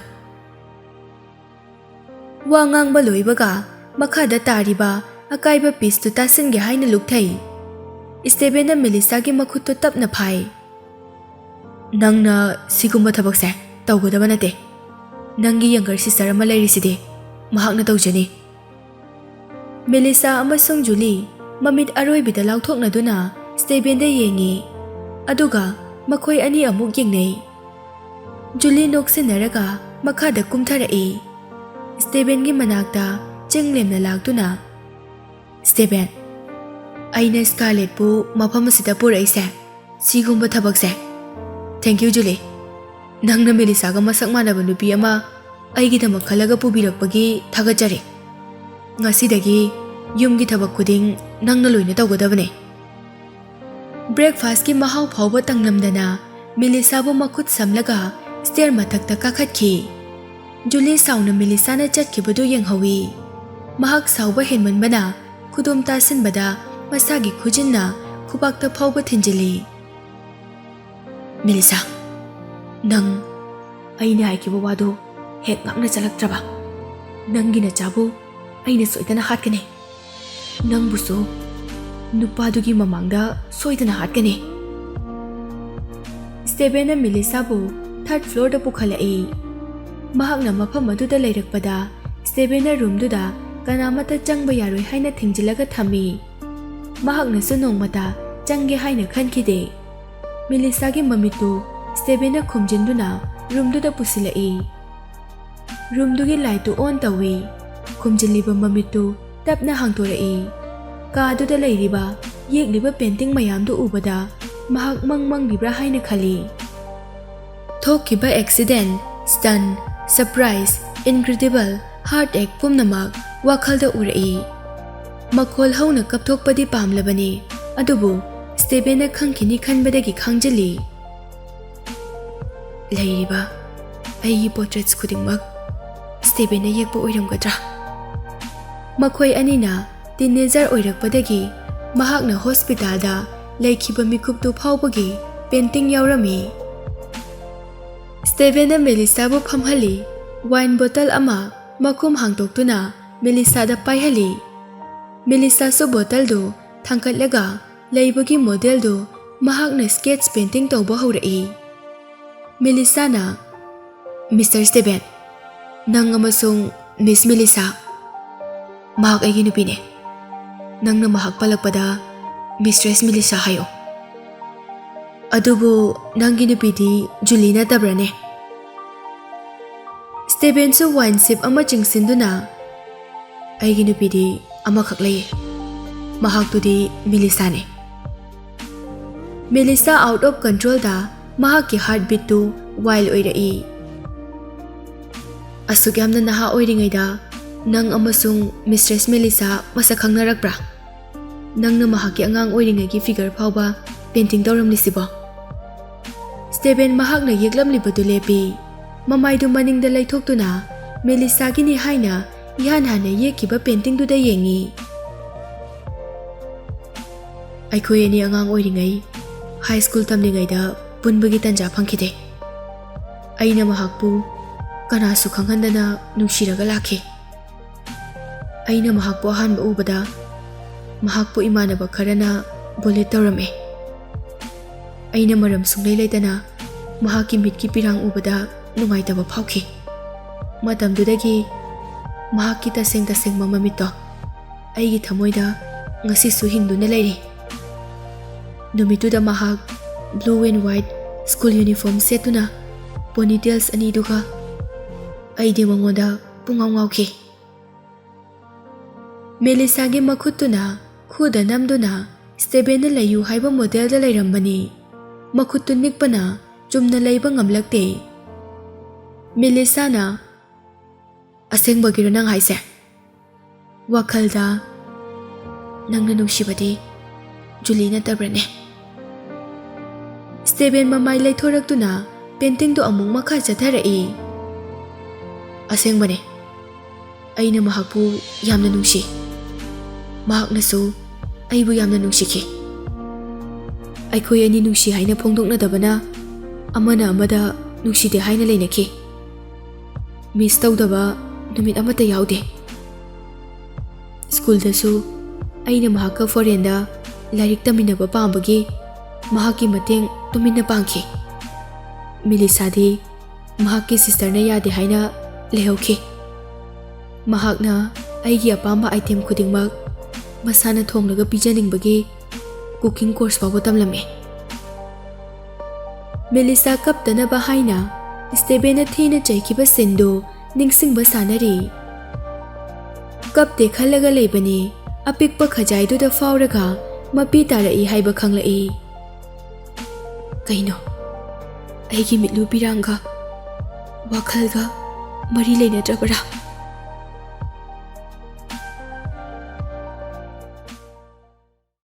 ꯋꯥ ꯉꯥꯡꯕ ꯂꯣꯏꯕꯒ ꯃꯈꯥꯗ ꯇꯥꯔꯤꯕ ꯑꯀꯥꯏꯕ ꯄꯤꯁꯇꯨ ꯇꯥꯁꯤꯟꯒꯦ ꯍꯥꯏꯅ ꯂꯨꯞꯊꯩ꯫ ꯁ꯭ꯇꯦꯕꯦꯟꯅ ꯃꯦꯂꯤꯁꯥꯒꯤ ꯃꯈꯨꯠꯇꯨ ꯇꯞꯅ ꯐꯥꯏ꯫ "ꯅꯪꯅ ꯁꯤꯒꯨꯝꯕ ꯊꯕꯛꯁꯦ ꯇꯧꯒꯗꯕ ꯅꯠꯇꯦ꯫ ꯅꯪꯒꯤ ꯌꯪꯒꯔ ꯁꯤꯁꯇꯔ ꯑꯃ ꯂꯩꯔꯤꯁꯤꯗꯤ, ꯃꯍꯥꯛꯅ ꯇꯧꯖꯅꯤ꯫" ꯃꯦꯂꯤꯁꯥ ꯑꯃꯁꯨꯡ ꯖꯨꯂꯤ ꯃꯃꯤꯠ ꯑꯔꯣꯏꯕꯤꯗ ꯂꯥꯎꯊꯣꯛꯅꯗꯨꯅ ꯁ꯭ꯇꯦꯕꯦꯟꯗ ꯌꯦꯡꯉꯤ, ꯑꯗꯨꯒ ꯃꯈꯣꯏ ꯑꯅꯤ ꯑꯃꯨꯛ ꯌꯦꯡꯅꯩ꯫ ꯖꯨꯂꯤ ꯅꯣꯛꯁꯤꯟꯅꯔꯒ ꯃꯈꯥꯗ ꯀꯨꯝꯊꯔꯛꯏ꯫ ꯁ꯭ꯇꯦꯕꯦꯟꯒꯤ ꯃꯅꯥꯛꯇ ꯆꯤꯡ ꯂꯦꯝꯅ ꯂꯥꯛꯇꯨꯅ, "ꯁ꯭ꯇꯦꯕꯦꯟ, ꯑꯩꯅ ꯁ꯭ꯀꯥꯔꯂꯦꯠꯄꯨ ꯃꯐꯝ ꯑꯁꯤꯗ ꯄꯨꯔꯛꯏꯁꯦ ꯁꯤꯒꯨꯝꯕ ꯊꯕꯛꯁꯦ꯫ Thank you, ꯖꯨꯂꯤ꯫ ꯅꯪꯅ ꯃꯦꯂꯤꯁꯥꯒ ꯃꯁꯛ ꯃꯥꯟꯅꯕ ꯅꯨꯄꯤ ꯑꯃ ꯑꯩꯒꯤꯗꯃꯛ ꯈꯜꯂꯒ ꯄꯨꯕꯤꯔꯛꯄꯒꯤ ꯊꯥꯒꯠꯆꯔꯤ꯫ ꯉꯁꯤꯗꯒꯤ ꯌꯨꯝꯒꯤ ꯊꯕꯛ ꯈꯨꯗꯤꯡ ꯅꯪꯅ ꯂꯣꯏꯅ ꯇꯧꯒꯗꯕꯅꯦ꯫ ꯕ꯭ꯔꯦꯛꯐꯥꯁꯀꯤ ꯃꯍꯥꯎ ꯐꯥꯎꯕ ꯇꯪꯂꯝꯗꯅ ꯃꯦꯂꯤꯁꯥꯕꯨ ꯃꯈꯨꯠ ꯁꯝꯂꯒ ꯁ꯭ꯇꯦꯌꯔ ꯃꯊꯛꯇ ꯀꯥꯈꯠꯈꯤ꯫ ꯖꯨꯂꯤ ꯁꯥꯎꯅ ꯃꯦꯂꯤꯁꯥꯅ ꯆꯠꯈꯤꯕꯗꯨ ꯌꯦꯡꯍꯧꯏ꯫ ꯃꯍꯥꯛ ꯁꯥꯎꯕ ꯍꯦꯟꯃꯟꯕꯅ ꯈꯨꯗꯣꯝ ꯇꯥꯁꯤꯟꯕꯗ ꯃꯁꯥꯒꯤ ꯈꯨꯖꯤꯟꯅ ꯈꯨꯕꯥꯛꯇ ꯐꯥꯎꯕ ꯊꯤꯟꯖꯤꯜꯂꯤ꯫ "ꯃꯦꯂꯤꯁꯥ, ꯅꯪ ꯑꯩꯅ ꯍꯥꯏꯈꯤꯕ ꯋꯥꯗꯨ ꯍꯦꯛ ꯉꯥꯛꯅ ꯆꯠꯂꯛꯇ꯭ꯔꯕ, ꯅꯪꯒꯤ ꯅꯆꯥꯕꯨ ꯑꯩꯅ ꯁꯣꯏꯗꯅ ꯍꯥꯠꯀꯅꯤ꯫ ꯅꯪꯕꯨꯁꯨ ꯅꯨꯄꯥꯗꯨꯒꯤ ꯃꯃꯥꯡꯗ ꯁꯣꯏꯗꯅ ꯍꯥꯠꯀꯅꯤ꯫" ꯁ꯭ꯇꯦꯕꯦꯟꯅ ꯃꯦꯂꯤꯁꯥꯕꯨ ꯊꯥꯔꯗ ꯐ꯭ꯂꯣꯔꯗ ꯄꯨꯈꯠꯂꯛꯏ꯫ ꯃꯍꯥꯛꯅ ꯃꯐꯝ ꯑꯗꯨꯗ ꯂꯩꯔꯛꯄꯗ ꯁ꯭ꯇꯦꯕꯦꯟꯅ ꯔꯨꯝꯗꯨꯗ ꯀꯅꯥꯃꯠꯇ ꯆꯪꯕ ꯌꯥꯔꯣꯏ ꯍꯥꯏꯅ ꯊꯤꯡꯖꯤꯜꯂꯒ ꯊꯝꯃꯤ꯫ ꯃꯍꯥꯛꯅꯁꯨ ꯅꯣꯡꯃꯇ ꯆꯪꯒꯦ ꯍꯥꯏꯅ ꯈꯟꯈꯤꯗꯦ꯫ ꯃꯦꯂꯤꯁꯥꯒꯤ ꯃꯃꯤꯠꯇꯨ ꯁ꯭ꯇꯦꯕꯦꯟꯅ ꯈꯨꯝꯖꯤꯟꯗꯨꯅ ꯔꯨꯝꯗꯨꯗ ꯄꯨꯁꯤꯜꯂꯛꯏ꯫ ꯔꯨꯝꯗꯨꯒꯤ ꯂꯥꯏꯠꯇꯨ ꯑꯣꯟ ꯇꯧꯏ꯫ ꯈꯨꯝꯖꯤꯜꯂꯤꯕ ꯃꯃꯤꯠꯇꯨ ꯇꯞꯅ ꯍꯥꯡꯗꯣꯔꯛꯏ꯫ ꯀꯥꯗꯨꯗ ꯂꯩꯔꯤꯕ ꯌꯦꯛꯂꯤꯕ ꯄꯦꯟꯇꯤꯡ ꯃꯌꯥꯝꯗꯨ ꯎꯕꯗ ꯃꯍꯥꯛ ꯃꯪ ꯃꯪꯂꯤꯕ꯭ꯔꯥ ꯍꯥꯏꯅ ꯈꯜꯂꯤ꯫ ꯊꯣꯛꯈꯤꯕ ꯑꯦꯛꯁꯤꯗꯦꯟ, ꯁ꯭ꯇꯟ, ꯁꯔꯄ꯭ꯔꯥꯏꯖ, ꯏꯟꯀ꯭ꯔꯦꯗꯤꯕꯜ, ꯍꯥꯔꯠ ꯑꯦꯛ ꯄꯨꯝꯅꯃꯛ ꯋꯥꯈꯜꯗ ꯎꯔꯛꯏ꯫ ꯃꯈꯣꯜ ꯍꯧꯅ ꯀꯞꯊꯣꯛꯄꯗꯤ ꯄꯥꯝꯂꯕꯅꯤ, ꯑꯗꯨꯕꯨ ꯁ꯭ꯇꯦꯕꯦꯟꯅ ꯈꯪꯈꯤꯅꯤ ꯈꯟꯕꯗꯒꯤ ꯈꯥꯡꯖꯤꯜꯂꯤ꯫ ꯂꯩꯔꯤꯕ ꯑꯩꯒꯤ ꯄꯣꯔꯇ꯭ꯔꯦꯠꯁ ꯈꯨꯗꯤꯡꯃꯛ ꯁ꯭ꯇꯦꯕꯦꯟꯅ ꯌꯦꯛꯄ ꯑꯣꯏꯔꯝꯒꯗ꯭ꯔꯥ? ꯃꯈꯣꯏ ꯑꯅꯤꯅ ꯇꯤꯟꯑꯦꯖꯔ ꯑꯣꯏꯔꯛꯄꯗꯒꯤ ꯃꯍꯥꯛꯅ ꯍꯣꯁꯄꯤꯇꯥꯜꯗ ꯂꯩꯈꯤꯕ ꯃꯤꯀꯨꯞꯇꯨ ꯐꯥꯎꯕꯒꯤ ꯄꯦꯟꯇꯤꯡ ꯌꯥꯎꯔꯝꯃꯤ꯫ ꯁ꯭ꯇꯦꯕꯦꯟꯅ ꯃꯦꯂꯤꯁꯥꯕꯨ ꯐꯝꯍꯜꯂꯤ꯫ ꯋꯥꯏꯟ ꯕꯣꯇꯜ ꯑꯃ ꯃꯈꯨꯝ ꯍꯥꯡꯗꯣꯛꯇꯨꯅ ꯃꯦꯂꯤꯁꯥꯗ ꯄꯥꯏꯍꯜꯂꯤ꯫ ꯃꯦꯂꯤꯁꯥꯁꯨ ꯕꯣꯇꯜꯗꯨ ꯊꯥꯡꯒꯠꯂꯒ ꯂꯩꯕꯒꯤ ꯃꯣꯗꯦꯜꯗꯨ ꯃꯍꯥꯛꯅ ꯁ꯭ꯀꯦꯠꯆ ꯄꯦꯟꯇꯤꯡ ꯇꯧꯕ ꯍꯧꯔꯛꯏ꯫ ꯃꯦꯂꯤꯁꯥꯅ, "ꯃꯤꯁꯇꯔ ꯁ꯭ꯇꯦꯕꯦꯟ, ꯅꯪ ꯑꯃꯁꯨꯡ ꯃꯤꯁ ꯃꯦꯂꯤꯁꯥ, ꯃꯍꯥꯛ ꯑꯩꯒꯤ ꯅꯨꯄꯤꯅꯦ꯫ ꯅꯪꯅ ꯃꯍꯥꯛ ꯄꯜꯂꯛꯄꯗ ꯃꯤꯁꯇ꯭ꯔꯦꯁ ꯃꯦꯂꯤꯁꯥ ꯍꯥꯏꯌꯨ꯫ ꯑꯗꯨꯕꯨ ꯅꯪꯒꯤ ꯅꯨꯄꯤꯗꯤ ꯖꯨꯂꯤ ꯅꯠꯇꯕ꯭ꯔꯅꯦ?" ꯁ꯭ꯇꯦꯕꯦꯟꯁꯨ ꯋꯥꯏꯟ ꯁꯤꯞ ꯑꯃ ꯆꯤꯡꯁꯤꯟꯗꯨꯅ, "ꯑꯩꯒꯤ ꯅꯨꯄꯤꯗꯤ ꯑꯃꯈꯛ ꯂꯩꯌꯦ꯫ ꯃꯍꯥꯛꯇꯨꯗꯤ ꯃꯦꯂꯤꯁꯥꯅꯦ꯫" ꯃꯦꯂꯤꯁꯥ ꯑꯥꯎꯠ ꯑꯣꯐ ꯀꯟꯇ꯭ꯔꯣꯜꯗ ꯃꯍꯥꯛꯀꯤ ꯍꯥꯔꯠ ꯕꯤꯠꯇꯨ ꯋꯥꯏꯜ ꯑꯣꯏꯔꯛꯏ꯫ ꯑꯁꯨꯛ ꯌꯥꯝꯅ ꯅꯍꯥ ꯑꯣꯏꯔꯤꯉꯩꯗ ꯅꯪ ꯑꯃꯁꯨꯡ ꯃꯤꯁꯇ꯭ꯔꯦꯁ ꯃꯦꯂꯤꯁꯥ ꯃꯁꯛ ꯈꯪꯅꯔꯛꯄ꯭ꯔꯥ? ꯅꯪꯅ ꯃꯍꯥꯛꯀꯤ ꯑꯉꯥꯡ ꯑꯣꯏꯔꯤꯉꯩꯒꯤ ꯐꯤꯒꯔ ꯐꯥꯎꯕ ꯄꯦꯟꯇꯤꯡ ꯇꯧꯔꯝꯂꯤꯁꯤꯕꯣ? ꯁ꯭ꯇꯦꯕꯦꯟ ꯃꯍꯥꯛꯅ ꯌꯦꯛꯂꯝꯂꯤꯕꯗꯨ ꯂꯦꯞꯄꯤ꯫ ꯃꯃꯥꯏꯗꯨ ꯃꯅꯤꯡꯗ ꯂꯩꯊꯣꯛꯇꯨꯅ ꯃꯦꯂꯤꯁꯥꯒꯤꯅꯤ ꯍꯥꯏꯅ ꯏꯍꯥꯟ ꯍꯥꯟꯅ ꯌꯦꯛꯈꯤꯕ ꯄꯦꯟꯇꯤꯡꯗꯨꯗ ꯌꯦꯡꯉꯤ꯫ ꯑꯩꯈꯣꯏ ꯑꯅꯤ ꯑꯉꯥꯡ ꯑꯣꯏꯔꯤꯉꯩ, ꯍꯥꯏ ꯁ꯭ꯀꯨꯜ ꯇꯝꯂꯤꯉꯩꯗ ꯄꯨꯟꯕꯒꯤ ꯇꯟꯖꯥ ꯐꯪꯈꯤꯗꯦ꯫ ꯑꯩꯅ ꯃꯍꯥꯛꯄꯨ ꯀꯅꯥꯁꯨ ꯈꯪꯍꯟꯗꯅ ꯅꯨꯡꯁꯤꯔꯒ ꯂꯥꯛꯈꯤ꯫ ꯑꯩꯅ ꯃꯍꯥꯛꯄꯨ ꯑꯍꯥꯟꯕ ꯎꯕꯗ, ꯃꯍꯥꯛꯄꯨ ꯏꯃꯥꯟꯅꯕ ꯈꯔꯅ ꯕꯨꯂꯤꯠ ꯇꯧꯔꯝꯃꯤ꯫ ꯑꯩꯅ ꯃꯔꯝ ꯁꯨꯡꯂꯩ ꯂꯩꯇꯅ ꯃꯍꯥꯛꯀꯤ ꯃꯤꯠꯀꯤ ꯄꯤꯔꯥꯡ ꯎꯕꯗ ꯅꯨꯡꯉꯥꯏꯇꯕ ꯐꯥꯎꯈꯤ꯫ ꯃꯇꯝꯗꯨꯗꯒꯤ ꯃꯍꯥꯛꯀꯤ ꯇꯁꯦꯡ ꯇꯁꯦꯡꯕ ꯃꯃꯤꯠꯇꯣ ꯑꯩꯒꯤ ꯊꯃꯣꯏꯗ ꯉꯁꯤꯁꯨ ꯍꯤꯡꯗꯨꯅ ꯂꯩꯔꯤ꯫ ꯅꯨꯃꯤꯠꯇꯨꯗ ꯃꯍꯥꯛ blue and white school uniform ꯁꯦꯠꯇꯨꯅ, ponytails ꯑꯅꯤꯗꯨꯒ, ꯑꯩꯗꯤ ꯃꯉꯣꯟꯗ ꯄꯨꯡꯉꯥꯎ ꯉꯥꯎꯈꯤ꯫ ꯃꯦꯂꯤꯁꯥꯒꯤ ꯃꯈꯨꯠꯇꯨꯅ ꯈꯨꯗ ꯅꯝꯗꯨꯅ ꯁ꯭ꯇꯦꯕꯦꯟꯅ ꯂꯩꯌꯨ ꯍꯥꯏꯕ ꯃꯣꯗꯦꯜꯗ ꯂꯩꯔꯝꯕꯅꯤ꯫ ꯃꯈꯨꯠꯇꯨ ꯅꯤꯛꯄꯅ ꯆꯨꯝꯅ ꯂꯩꯕ ꯉꯝꯂꯛꯇꯦ꯫ ꯃꯦꯂꯤꯁꯥꯅ, "ꯑꯁꯦꯡꯕꯒꯤꯔꯣ ꯅꯪ ꯍꯥꯏꯁꯦ?" ꯋꯥꯈꯜꯗ, "ꯅꯪꯅ ꯅꯨꯡꯁꯤꯕꯗꯤ ꯖꯨꯂꯤ ꯅꯠꯇꯕ꯭ꯔꯅꯦ?" ꯁ꯭ꯇꯦꯕꯦꯟ ꯃꯃꯥꯏ ꯂꯩꯊꯣꯔꯛꯇꯨꯅ ꯄꯦꯟꯇꯤꯡꯗꯨ ꯑꯃꯨꯛ ꯃꯈꯥ ꯆꯠꯊꯔꯛꯏ꯫ "ꯑꯁꯦꯡꯕꯅꯦ, ꯑꯩꯅ ꯃꯍꯥꯛꯄꯨ ꯌꯥꯝꯅ ꯅꯨꯡꯁꯤ꯫ ꯃꯍꯥꯛꯅꯁꯨ ꯑꯩꯕꯨ ꯌꯥꯝꯅ ꯅꯨꯡꯁꯤꯈꯤ꯫ ꯑꯩꯈꯣꯏ ꯑꯅꯤ ꯅꯨꯡꯁꯤ ꯍꯥꯏꯅ ꯐꯣꯡꯗꯣꯛꯅꯗꯕꯅ ꯑꯃꯅ ꯑꯃꯗ ꯅꯨꯡꯁꯤꯗꯦ ꯍꯥꯏꯅ ꯂꯩꯅꯈꯤ꯫ ꯃꯤꯁ ꯇꯧꯗꯕ ꯅꯨꯃꯤꯠ ꯑꯃꯠꯇ ꯌꯥꯎꯗꯦ꯫ ꯁ꯭ꯀꯨꯜꯗꯁꯨ ꯑꯩꯅ ꯃꯍꯥꯛꯀ ꯐꯣꯔꯦꯟꯗ ꯂꯥꯏꯔꯤꯛ ꯇꯝꯃꯤꯟꯅꯕ ꯄꯥꯝꯕꯒꯤ ꯃꯍꯥꯛꯀꯤ ꯃꯇꯦꯡ ꯇꯨꯃꯤꯟꯅ ꯄꯥꯡꯈꯤ꯫ ꯃꯤꯂꯤꯁꯥꯗꯤ ꯃꯍꯥꯛꯀꯤ ꯁꯤꯁꯇꯔꯅ ꯌꯥꯗꯦ ꯍꯥꯏꯅ ꯂꯩꯍꯧꯈꯤ꯫ ꯃꯍꯥꯛꯅ ꯑꯩꯒꯤ ꯑꯄꯥꯝꯕ ꯑꯥꯏꯇꯦꯝ ꯈꯨꯗꯤꯡꯃꯛ ꯃꯁꯥꯅ ꯊꯣꯡꯂꯒ ꯄꯤꯖꯅꯤꯡꯕꯒꯤ ꯀꯨꯀꯤꯡ ꯀꯣꯔꯁ ꯐꯥꯎꯕ ꯇꯝꯂꯝꯃꯤ꯫" ꯃꯦꯂꯤꯁꯥ ꯀꯞꯇꯅꯕ ꯍꯥꯏꯅ ꯁ꯭ꯇꯦꯕꯦꯟꯅ ꯊꯤꯅ ꯆꯩꯈꯤꯕ ꯁꯤꯟꯗꯨ ꯅꯤꯡꯁꯤꯡꯕ ꯁꯥꯟꯅꯔꯤ꯫ ꯀꯞꯇꯦ ꯈꯜꯂꯒ ꯂꯩꯕꯅꯤ, ꯑꯄꯤꯛꯄ ꯈꯖꯥꯏꯗꯨꯗ ꯐꯥꯎꯔꯒ ꯃꯄꯤ ꯇꯥꯔꯛꯏ ꯍꯥꯏꯕ ꯈꯪꯂꯛꯏ꯫ ꯀꯩꯅꯣ? ꯑꯩꯒꯤ ꯃꯤꯠꯂꯨ ꯄꯤꯔꯥꯡꯒ ꯋꯥꯈꯜꯒ ꯃꯔꯤ ꯂꯩꯅꯗ꯭ꯔꯕꯔꯥ?